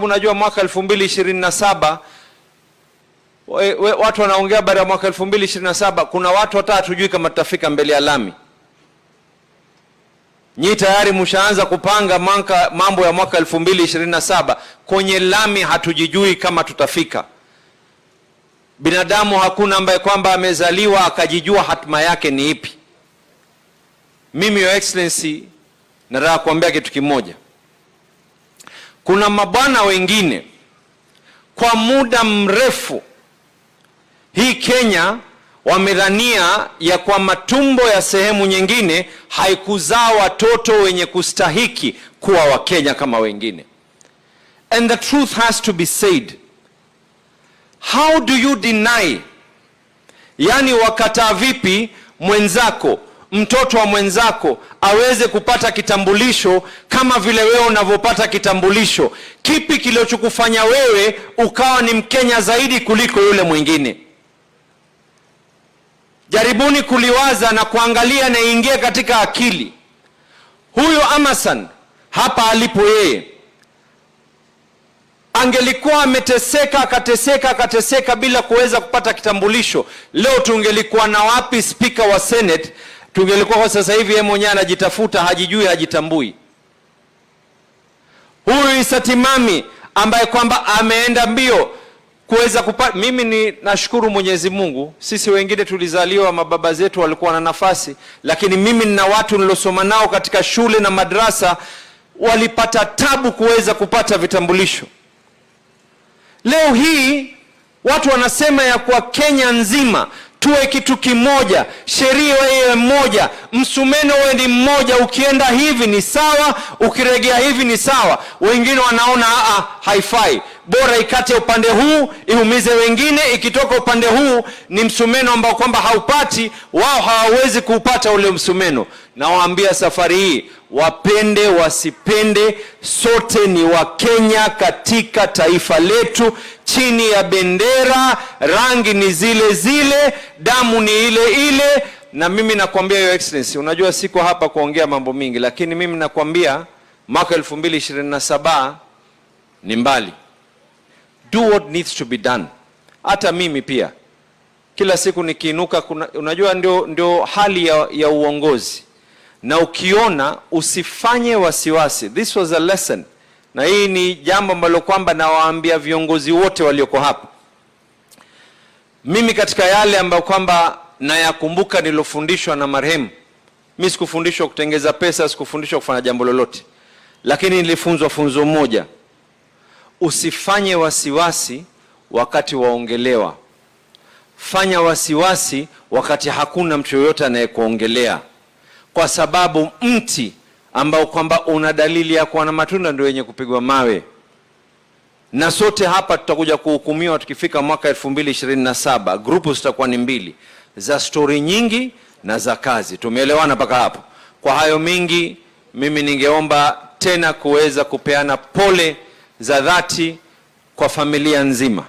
sababu najua mwaka 2027 watu wanaongea baada ya mwaka 2027, kuna watu hata hatujui kama tutafika mbele ya lami. Nyi tayari mshaanza kupanga mambo ya mwaka 2027 kwenye lami, hatujijui kama tutafika. Binadamu hakuna ambaye kwamba amezaliwa akajijua hatima yake ni ipi. Mimi, Your Excellency, nataka kuambia kitu kimoja. Kuna mabwana wengine kwa muda mrefu hii Kenya wamedhania ya kwa matumbo ya sehemu nyingine haikuzaa watoto wenye kustahiki kuwa Wakenya kama wengine. And the truth has to be said. How do you deny? Yani wakataa vipi mwenzako, mtoto wa mwenzako aweze kupata kitambulisho kama vile wewe unavyopata kitambulisho? Kipi kilichokufanya wewe ukawa ni Mkenya zaidi kuliko yule mwingine? Jaribuni kuliwaza na kuangalia na ingie katika akili. Huyu Amason hapa alipo yeye angelikuwa ameteseka akateseka akateseka bila kuweza kupata kitambulisho, leo tungelikuwa na wapi spika wa Senate? Tungelikuwa kwa sasa hivi yeye mwenyewe anajitafuta, hajijui, hajitambui. Huyu Issa Timami ambaye kwamba ameenda mbio kuweza kupata. Mimi ni nashukuru Mwenyezi Mungu, sisi wengine tulizaliwa mababa zetu walikuwa na nafasi, lakini mimi nina watu niliosoma nao katika shule na madrasa walipata tabu kuweza kupata vitambulisho. Leo hii watu wanasema ya kuwa Kenya nzima tuwe kitu kimoja, sheria iwe moja, msumeno uwe ni mmoja, ukienda hivi ni sawa, ukiregea hivi ni sawa. Wengine wanaona a, haifai, bora ikate upande huu iumize wengine, ikitoka upande huu ni msumeno ambao kwamba haupati, wao hawawezi kuupata ule msumeno. Nawaambia safari hii, wapende wasipende, sote ni Wakenya katika taifa letu, chini ya bendera, rangi ni zile zile, damu ni ile ile. Na mimi nakwambia, Your Excellency, unajua siko hapa kuongea mambo mingi, lakini mimi nakwambia mwaka 2027 ni mbali. Do what needs to be done. Hata mimi pia kila siku nikiinuka, unajua ndio hali ya uongozi, na ukiona usifanye wasiwasi. This was a lesson, na hii ni jambo ambalo kwamba nawaambia viongozi wote walioko hapa. Mimi katika yale ambayo kwamba nayakumbuka nilofundishwa na marehemu, mi sikufundishwa kutengeza pesa, sikufundishwa kufanya jambo lolote, lakini nilifunzwa funzo moja: usifanye wasiwasi wakati waongelewa, fanya wasiwasi wakati hakuna mtu yoyote anayekuongelea, kwa sababu mti ambao kwamba una dalili ya kuwa na matunda ndio wenye kupigwa mawe. Na sote hapa tutakuja kuhukumiwa tukifika mwaka 2027. Grupu zitakuwa ni mbili, za stori nyingi na za kazi. Tumeelewana mpaka hapo? Kwa hayo mingi, mimi ningeomba tena kuweza kupeana pole za dhati kwa familia nzima.